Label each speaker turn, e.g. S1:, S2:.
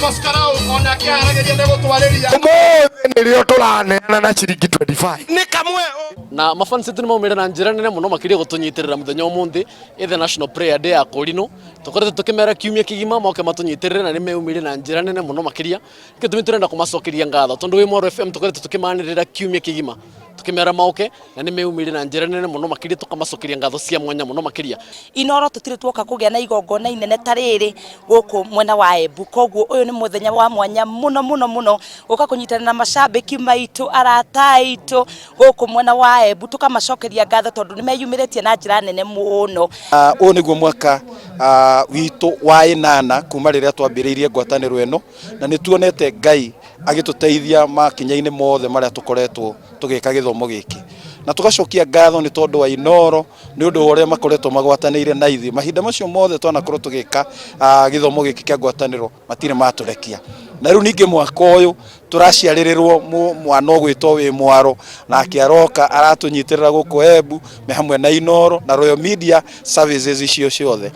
S1: Amos Karau onake aragĩria nĩ gũtwarĩria.
S2: Ũmũthĩ nĩrĩo tũraneana na ciringi 25.
S1: Nĩ kamwe.
S3: Na mafans etu nĩmaumĩre na njĩra nene mũno makĩria gũtũnyitĩrĩra mũthenya ũmũthĩ ĩ the national prayer day ya kũrinũ. Tũkoretwo tũkĩmera kiumia kĩgima moke matũnyitĩrĩre na nĩmeumĩrie na njĩra nene mũno makĩria. Gĩtũmi tũrenda kũmacokeria ngatho tondũ wĩ Mwaro FM tũkoretwo tũkĩmanĩrĩra kiumia kĩgima tũkĩmera moke na nĩmeumĩrie na njĩra nene mũno makĩria, tũkamacokeria ngatho cia mwanya mũno makĩria.
S4: Inoro tũtirĩ tuoka kũgĩa na igongona inene ta rĩrĩ gũkũ mwena wa Embu, koguo ũyũ nĩ mũthenya wa mwanya mũno mũno mũno gũka kũnyitana na macambĩki maitũ, arata aitũ gũkũ mwena wa Embu, tũkamacokeria ngatho tondũ nĩmeyumĩrĩtie na njĩra nene mũno.
S5: Ũyũ nĩguo mwaka witũ wa ĩnana kuma rĩrĩa twambĩrĩirie ngwatanĩro ĩno, na nĩ tuonete Ngai agĩtũteithia makinya-inĩ mothe marĩa tũkoretwo tũgĩka gĩthomo gĩkĩ, na tũgacokia ngatho nĩ tondũ wa Inoro nĩ ũndũ wa ũrĩa makoretwo magwatanĩire na ithuĩ mahinda macio mothe twanakorwo tũgĩka gĩthomo gĩkĩ kĩa ngwatanĩro, matirĩ matũrekia. Na rĩu ningĩ mwaka ũyũ tũraciarĩrĩrwo mwana ũgwĩtwo wĩ mwaro, nake aroka aratũnyitĩrĩra gũkũ Embu me hamwe na Inoro na Royal Media Services icio ciothe.